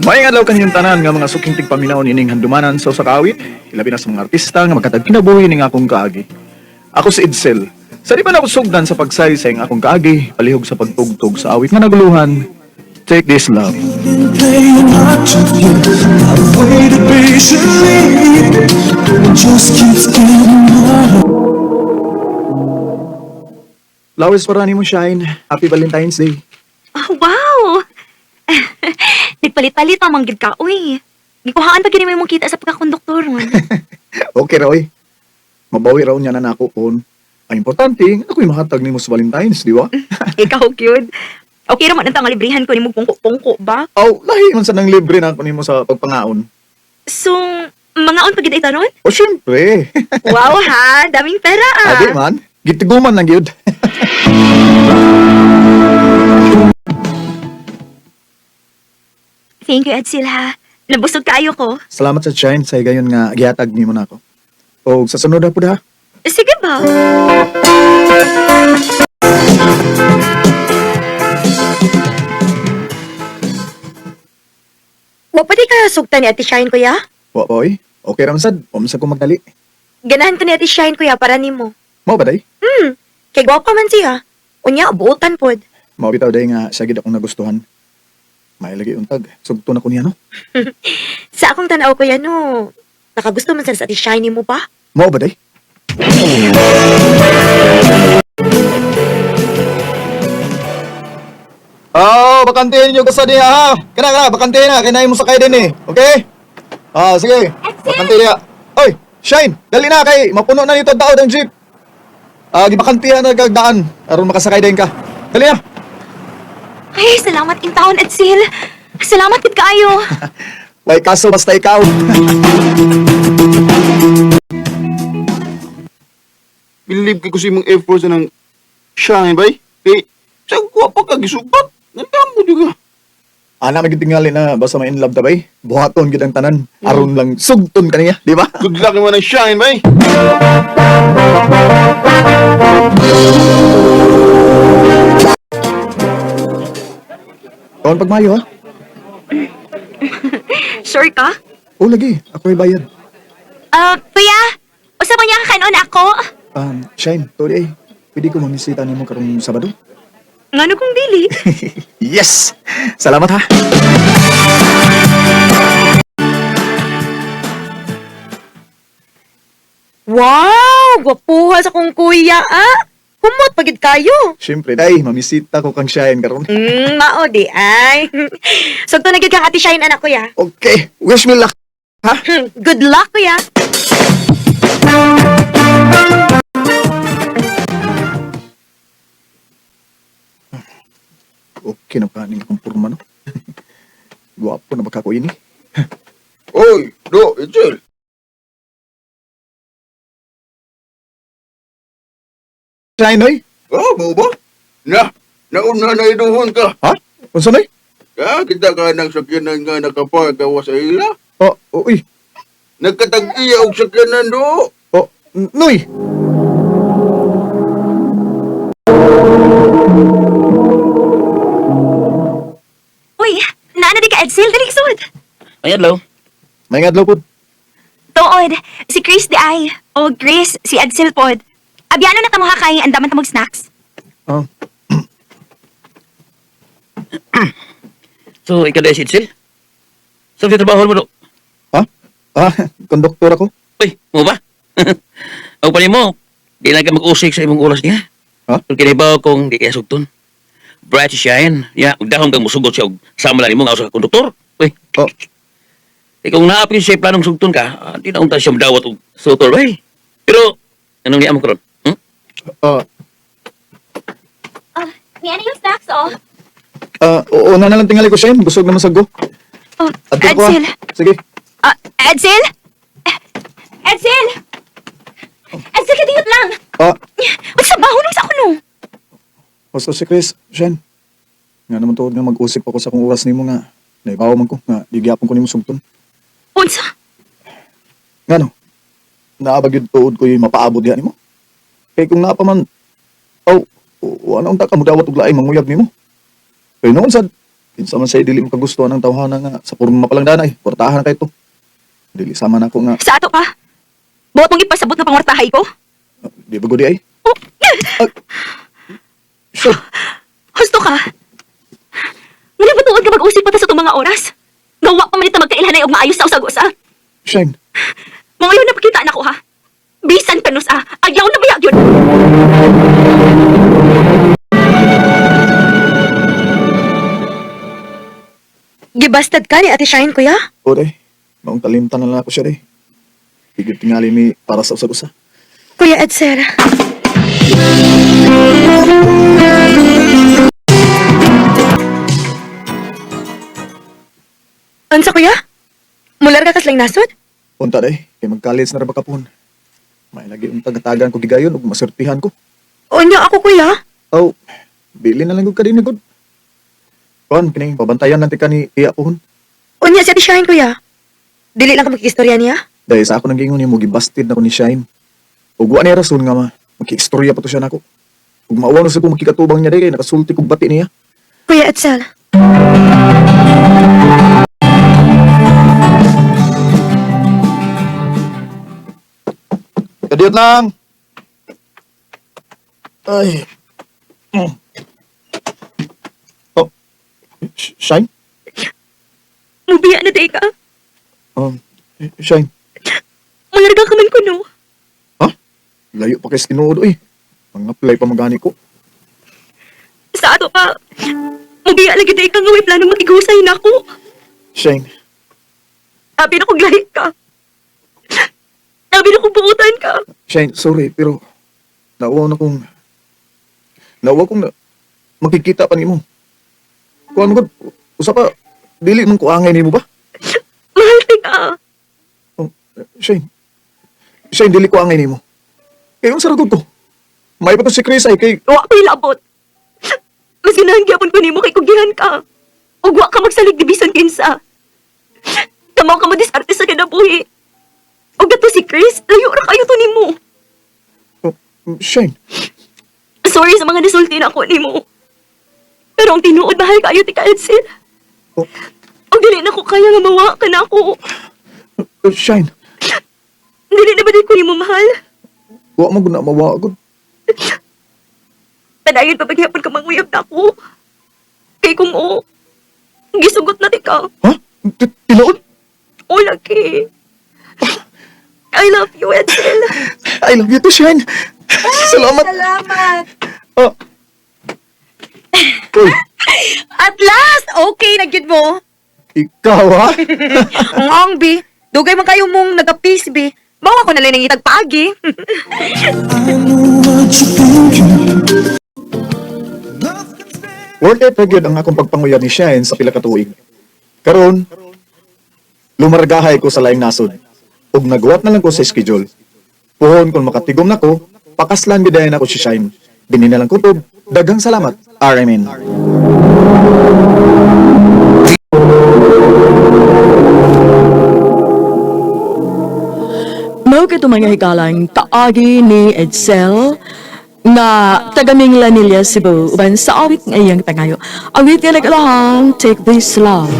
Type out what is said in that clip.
Maayong adlaw kaninyong tanan nga mga suking tigpaminaw nining handumanan sa usa ka awit, ilabi na sa mga artista nga magkatag kinabuhi ning akong kaagi. Ako si Edsel. Sa di pa nako sugdan sa pagsaysay ang akong kaagi, palihog sa pagtugtog sa awit nga naguluhan, Take This Love. Playing hard to get. I've waited patiently, it just keeps getting harder. Flowers para nimo, Shine. Happy Valentine's Day. Ah, wow! Nagpalit-palit pa manggid ka, uy. Gikuhaan pa gini mo imong kita sa pagkakonduktor. Okay ra oy. Mabawi raw niya na nako kon. Ang importante, ako'y mahatag nimo sa Valentine's, di ba? Ikaw, cute. Okay ra man ang librihan ko nimo pungko-pungko ba? Aw, lahi man sa nang libre na ako nimo sa pagpangaon. So, mangaon pa gid ay taron? O syempre. Wow ha, daming pera ah. Adi man, gitiguman lang gyud. Thank you, Edsel ha. Nabusog kaayo ko. Salamat sa Shine sa higayon nga gihatag nimo nako. O sa sunod na pud ha. Sige ba? Wa pa di ka sugtan ni Ate Shine, kuya? Wa pa oy. Okay ra man sad. Wa man sad ko magdali. Ganahan ko ni Ate Shine, kuya, para nimo. Mao ba day? Kay gwapa man siya. Unya, buotan pod. Mao bitaw day nga siya gid akong nagustuhan. May lagi untag. Sugto na ko niya no. Sa akong tanaw, kuya, no, nakagusto man sa Ate Shine mo pa. Mao ba day? Oh, bakantihin niyo sa diha ha. Kana kana bakantihin na kay naay mo sakay din eh. Okay? Ah, sige. Bakante diha. Oy, Shine, dali na kay mapuno na nito daod ang jeep. Ah, gibakantihan na kag daan aron makasakay din ka. Dali na. Ay, salamat in taon, Edsel. Salamat gid kaayo. Way kaso basta ikaw. Believe ko sa imong efforts ng shine bay. Kay sa kuha pa ka gisupat. Nandam mo juga. Ana magid tingali na basta ma in love ta bay. Buhaton gid ang tanan aron lang sugton kaniya, di ba? Good luck naman ng shine bay. Kaon pagmayo ha. Sure ka? O lagi, ako'y bayad. Ah, kuya, usa mo niya kakanon ako? Shine, sorry eh. Pwede ko mamisita nimo karong Sabado? Ngano kung dili? Yes! Salamat ha. Wow! Gwapuha sa kong kuya, ah! Humot pagid kayo. Siyempre, day, mamisita ko kang Shine karon. Mao di ay. Sugto na gyud kang Ate Shine anak kuya. Okay, wish me luck. Ha? Good luck, kuya. Okay na pa ning akong purma no. Gwapo na baka ko ini. Oy, do, Itchel. Shine oy. Oh, mo ba? Na, nauna na iduhon ka. Ha? Unsa nay? Ah, kita ka ng sakyanan nga nakapark gawa sa ila. Oh, uy. Nagkatag-iya og sakyanan do. Oh, noy. Uy, naana di ka Edsel, dali sud. Ay, adlaw. May ngadlaw pod. Tuod, si Chris di ay. O Chris, si Edsel pod. Abyano na tamuha kay andaman tamog snacks. Oh, So, ikaw dahil si Itzel? Saan sa trabaho mo do? ha? Ah, konduktor ako. Uy, mo ba? Ako pa mo, di na ka mag-usik sa imong oras niya. Ha? Kung kinibaw kung di kaya sugton. Bright si Shine, ya, ug dahon kang musugot siya og sama lang nimo nga usa ka konduktor. Uy, Oh, eh, kung naapil siya planong sugton ka, ah, di na unta siya madawat og sutol, bay. Pero, anong niya mo karon? Hmm? ah, Ah, ni ano yung snacks oh? ah, oo na na lang tingali ko, Shine. Busog naman sa go. Oh, Adto ko, ah. Edsel. Sige. Ah, Edsel? Edsel! Edsel, kadiyot lang. Ah, Unsa ba hunong sa kuno? Basta si Chris, Shine. Nga naman tuod nga mag-usip ako sa akong oras nimo nga naibaw man ko nga di gyapon ko nimo sugton. Unsa? Nga no? Naabag yun tuod ko yung mapaabot diha nimo. Kay kung naa pa man aw wa na unta ka mudawat og laing manguyab nimo. Kay noon sad Kinsa man say dili makagusto ang tawhana nga sa porma pa lang danay, kwartahan kay to. Dili sama na ako nga Sa ato pa. Buot mong ipasabot nga pangwartahay ko? Di ba gudi ay? Oh, Sure. husto ka. Ngano ba tuod ka mag-usip pa ta sa itong mga oras? Gawa pa man ito magkailhanay og maayos sa usag-usa. Shine. Mga yun napakita na ko ha. Bisan kanus ah. Ayaw na bayag yun. Gibastad ka ni Ate Shine, kuya? O day, maong kalimtan na lang ako siya day. Higit tingali mi para sa usag-usa. Kuya Edsel. Unsa kuya? Mular ka kaslang nasod? Unta day, kay mag-college na ra ba kapon. May lagi unta gatagan ko gigayon ug masertihan ko. Unya ako kuya. Aw, bili na lang gud ka din gud. Kon, kining pabantayan lang ti ka ni iya pohon. Unya si Ate Shine kuya. Dili lang ka makikistorya niya. Dahil sa ako nang gingon nimo gibasted na ko ni Shine. Ug wa niya rason nga ma, makiistorya pa to siya nako. Ug maawa na sa ko makikatubang niya day kay nakasulti kog bati niya. Kuya Edsel. Kadiyot lang. Ay. Oh. Shine? Mubiya na day ka. Shine. Malarga ka man ko no. Ha? Layo pa kay sa tinuod oy. Mga-apply pa magani ko. Sa ato pa. Mubiya lagi day ka nga may planong makigusay na ako. Shine. Abi na kong lahi ka. Abi na kong buutan ka. Shine, sorry, pero nauwaw na kong nauwaw kong na, makikita pa nimo. Kuan mo gud, usa pa dili man ko angay nimo ba? Mahal ti ka. Oh, Shane. Shane, dili ko angay nimo. Kay unsa ra gud ko? May pa to si Chris ay kay Wa ko'y labot. Mas ganahan gyapon ko nimo kay kugihan ka. Ug wa ka magsalig di bisan kinsa. Kamaw ka mo disarte sa kinabuhi. Ug ato si Chris, layo ra kayo to nimo. Oh, Shane. Sorry sa mga nasulti na ako nimo. Pero ang tinuod mahal kayo ti ka Edsel. Oh, Ug dili na ko kaya nga mawa ka na ako. oh, Shine. Dili na ba di ko nimo mahal? Wa man gud na mawa gud. Padayon pa paghapon ka manguyab na ako. Kay kung oo, gisugot na ti ka. Ha? Tinuod? O lagi. I love you, Edsel. I love you too, Shine. Salamat. Salamat. Oh. Uy, At last, okay na gyud mo. ikaw ha? Ang ang bi. Dugay man kayo mong nagka-peace bi. Mao ako na lang nangitag paagi. I know what you're thinking. Worth it ra gyud ang akong pagpanguyab ni Shine sa pila ka tuig. Karon, lumargahay ko sa laing nasod. Ug nagwat na lang ko sa schedule. Puhon kung makatigom nako, pakaslan gid ako si Shine. Dini na lang kutob. Daghang salamat, RMN. Mao kito mga higalang kaagi ni Edsel nga taga Minglanilla, Cebu uban sa awit nga iyang pangayo. Awit nga nag-alahang Take This Love.